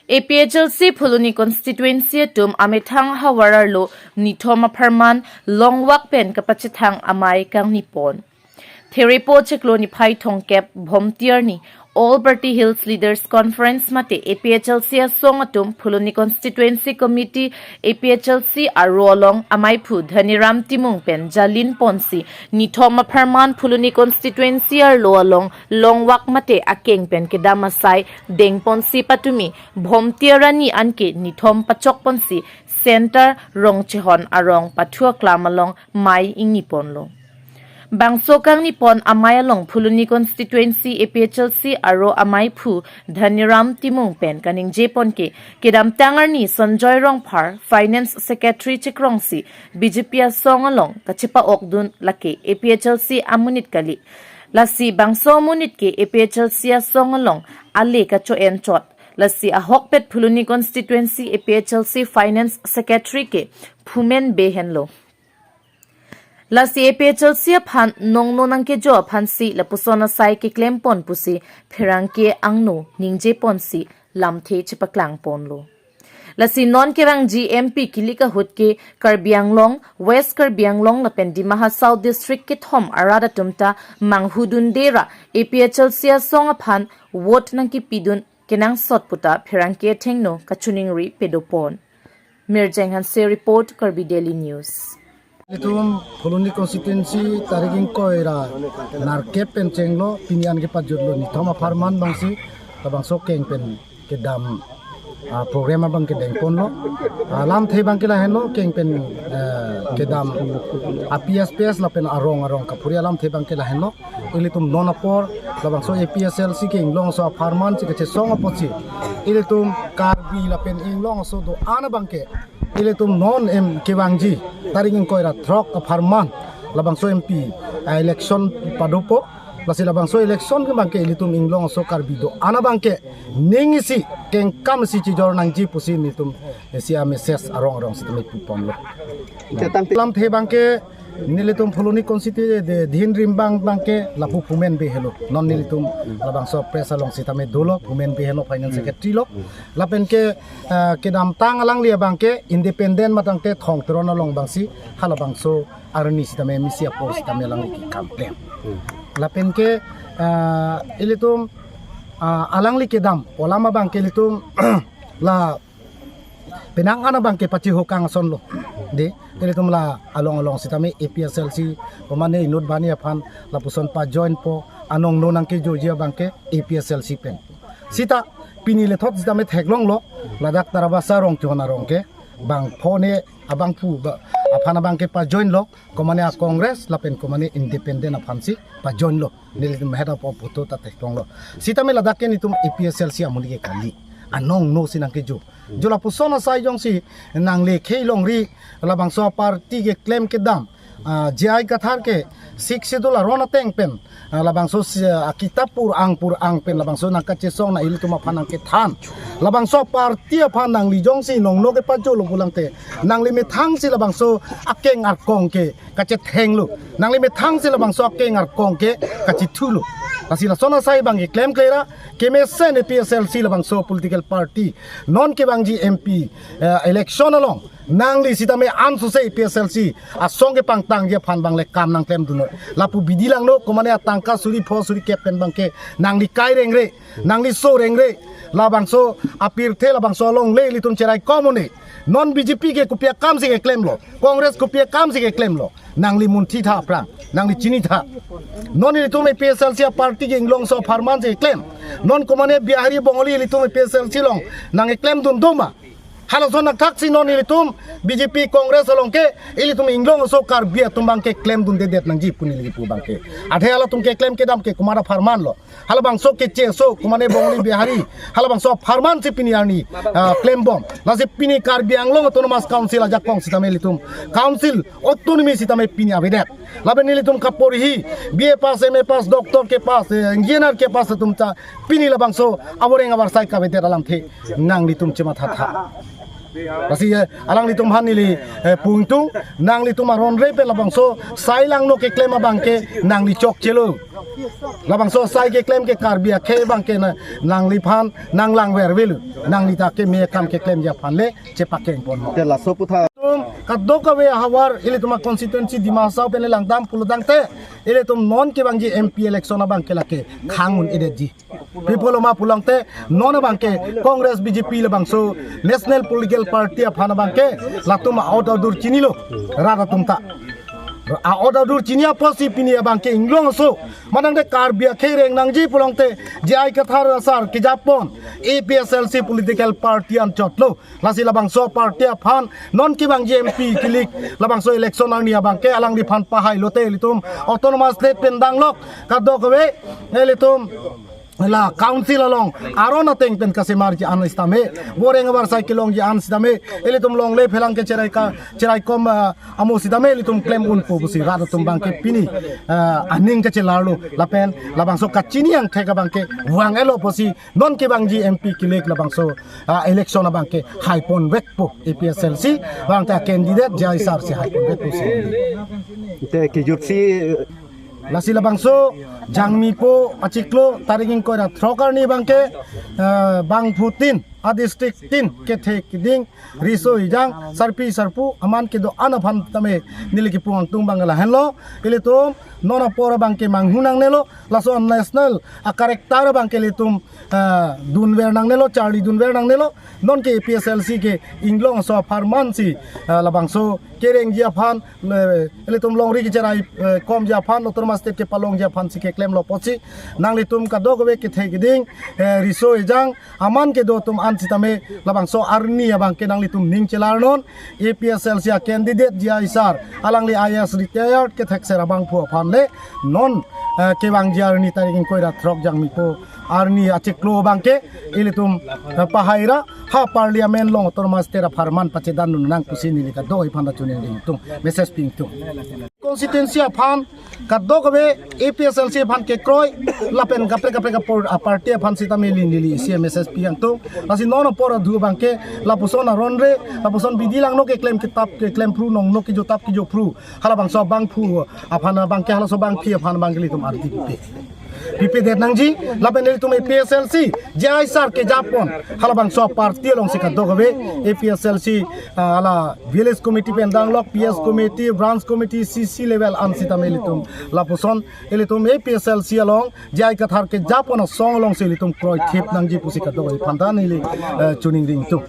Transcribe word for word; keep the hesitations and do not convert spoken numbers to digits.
A P H L C Phuloni constituency atum amethang havar arlo nithom apharman longvak pen kapachethang amei kangnipon. Therepo chiklo niphai thomkep Bhomti arni All Party Hills Leaders Conference mate A P H L C asong atum Phuloni Constituency Committee A P H L C aro along ameiphu Dhaniram Timung pen jalin ponsi nithom apharman Phuloni Constituency arlo along longvak mate akeng pen kedam asai dengponsi patumi Bhomti arni anke nithom pachokponsi Center Rongchehon arong pathu aklam along mei ingniponlo. Bangso kangnipon amei along Phuloni Constituency A P H L C aro ameiphu Dhaniram Timung pen kaningjepon ke kedamtang arni Sanjoy Rongphar Finance Secretary chikrongsi B J P asong along kachepa-okdun lake A P H L C amonit kali. Lasi bangso amonit ke A P H L C asong along ale kacho-enchot. Lasi ahokpet Phuloni Constituency A P H L C Finance Secretary ke Phumen Bey henlo. Lasi A P H L C aphan nongno nangkejo aphansi lapuson asai keklempon pusi pherangke angno ningjeponsi lamthe chepaklangponlo. Lasi non kevangji M P kilik ahut ke Karbi Anglong, West Karbi Anglong lapen Dima Hasao District kethom arat atum ta manghudunde ra A P H L C asong aphan vote nangkepidun kenangsot puta pherangke athengno kachiningri pedopon. Mirjeng Hanse report, Karbi Daily News. Itum Phuloni constituency tarik ingkoi ra nerkep pen chenglo, pini an kepajutlo nithom apharman abangsi labangso keng pen kedam, ah, program abang kedengponlo. Ah, lamthe abang ke lahenlo, keng pen, eh, kedam A P S P S lapen arong arong kaphuri alamthe abang ke lahenlo. Ilitum non apor labangso A P H L C ke inglongso apharman si kachesong apotsi ilitum Karbi lapen inglongso do-an abang ke ilitum non em kevangji tarik ingkoi ra throk apharman labangso M P, ah, election padopo. Lasi labangso election ke abang ke ilitum inglongso Karbi do-an abang ke ning isi kengkam isi chijor nangji pusi nelitum isi a-message arong arong sitame puponlo. Lamthe abang ke nelitum Phuloni constituency de dhin rimbang abang ke lapu Phumen Bey henlo. Non nelitum labangso press along sitame dolo, Phumen Bey henlo, finance secretary lo. Lapen ke, ah, kedamtang alangli abang ke independent matang te Thong Teron along abangsi halabangso arni sitame misi apor sitame alangli kekam klem. Lapen ke, ah, ilitum, ah, alangli kedam olam abang ke ilitum la penang an abang ke pachihukang asonlo. De, ilitum la along along sitame A P H L C komane inut bani aphan lapuson pajoinpo, anong no nangkejoji abang ke A P H L C pen. Sita pini lethot sitame theklonglo, ladak Tarabasa Rongchehon arong ke bangphone abangphu ba aphan abang ke pajoinlo, komane a-Congress lapen komane independent aphansi pajoinlo. Nelitum head of photo ta theklonglo. Sitame ladak ke nelitum A P H L C amonit ke kali. Anong no si nangkejo. Jo lapuson asai jongsi nangle khei longri labangso party keklem kedam, ah, J I Kathar ke Sixth Schedule aron ateng pen, ah, labangso si, ah, kitap pur-ang pur-ang pen labangso nangkachesong na ilitum aphan nangkethan. Labangso party aphan nangli jongsi nongno kepajolo pulang te, nangli methang si labangso akeng arkong ke kachethenglo. Nangli methang si labangso akeng arkong ke kachithulo. Lasi lason asai abang keklem klera, kemesen A P H L C labangso political party non kevangji M P, eh, election along nangli sitame ansose A P H L C asong kepangtangji aphan abang le kam nangklemdunnon. Lapu bidi langno, komane atangka suri pho suri kep pen abang ke nangli kai rengre, nangli so rengre. Labangso apirthe labangso alongle ilitum cherai komone. Non B J P ke kopi akam si keklemlo, Congress kopi akam si keklemlo. Nangli munthi tha aphrang, nangli chini tha. Non ilitum A P H L C aparty ke inglongso apharman si keklem. Non komane Bihari Bongali ilitum A P H L C along nangkeklemdun doma? Halason athak si non ilitum B J P Congress along ke ilitum inglongso Karbi atum abang ke klemdundedet nangji pu neli kipu abang ke. Athe halatum keklem kedam ke komat apharman lo? Halabangso keche aso, komane Bongali Bihari, halabangso apharman si pini arni, ah, klembom. Lasi pini Karbi Anglong Autonomous Council ajakong sitame ilitum council autonomy sitame pini avedet. Lapen ilitum kaporhi, B A pass, M A pass, doctor kepass, eh, engineer kepass atum ta pini labangso avoreng avarsai kavedet alamthe nanglitum chematha tha. Lasi, eh, alanglitum aphan neli, eh, pu ingtung, nanglitum aron re pen labangso sai langno keklem abangke nangli chokchelo. Labangso sai keklem ke Karbi akhei abangke na nangliphan nang langver avelo. Nangli ta keme akam keklemji aphan le chepakeng pon. Te laso aphuthak. Tum kadokave ahavar ilitum a-constituency Dima Hasao pen langdam pulotangte ilitum non kevangji M P election abangke lake khang un-edetji. Pi apotlo ma pulotangte non abangke Congress, B J P labangso National Political Party aphan abangke latum a-ot adur chinilo rat atum ta. A-ot adur chini apotsi pini abangke inglong aso manang de Karbi akhei reng nangji pulotangte J I Kathar asar kejapon A P H L C political party anchotlo. Lasi labangso party aphan non kevangji M P kilik labangso election arni abangke alangliphan pahai lote ilitum autonomous state pen danglok kadokave ilitum la council along aron ateng pen kasemarji an sitame, boreng abar sai kelongji an sitame, ilitum longle phelang kecherai ka, cherai kom, ah, amo sitame ilitum klem unpo pusi rat atum abangke pini, ah, aning kachelarlo lapen labangso kachini angthek abangke vang-etlo pusi non kevangji M P kilik labangso, ah, election abangke hai ponvekpo A P H L C abangke candidate J I sir si hai ponvekpo si. Te kejutsi. Lasi labangso Jangmipo achiklo tarik ingkoi ra throk arni abangke, eh, bangphutin a-district tin kethe keding riso ejang sarpi sarpo aman kedo-an aphan tame neli kepu ingtung abang lahenlo, ilitum non apor abangke manghu nangnelo, laso national a-character abangke ilitum, ah, dunver nangnelo, charli dunver nangnelo, non ke A P H L C ke inglong aso apharman si, ah, labangso kerengji aphan, le, ilitum longri kecherai, eh, komji aphan, autonomous state kepalongji aphan si keklemlo apotsi nanglitum kadokave kethe keding, eh, riso ejang aman kedo atum an sitame labangso arni abangke nanglitum ning chelarnon. A P H L C a-candidate J I sir, alangli I A S retired kethekser abangphu aphan le non, eh, kevangji arni tarik ingkoi ra throk Jangmipo arni achiklo abangke ilitum, eh, pahai ra ha parliament along autonomous state apharman pachedan nang pusi neli kadokave aphan ta choningri ingtung, message pi ingtung. Constituency aphan kadokave A P H L C aphan kekroi lapen kaprek kaprek apor, a-party aphan sitame neli neli isi message pi ingtung. Lasi non apor adhu abangke lapuson aron re, lapuson bidi langno keklem kitap keklem phru, nongno kejo tap kejo phru, halabangso abangphu aphan abangke, halaso abangpi aphan abangke ilitum ardi pipe. Pipedet nangji lapen ilitum A P H L C J I sir kejapon halabangso party alongsi kadokave A P H L C, ah, ala village committee pen danglok, P S committee, branch committee, C C level an sitame ilitum lapuson ilitum A P H L C along J I Kathar kejapon asong alongsi ilitum kroithip nangji pusi kadokave aphan ta neli, eh, choningri ingtung.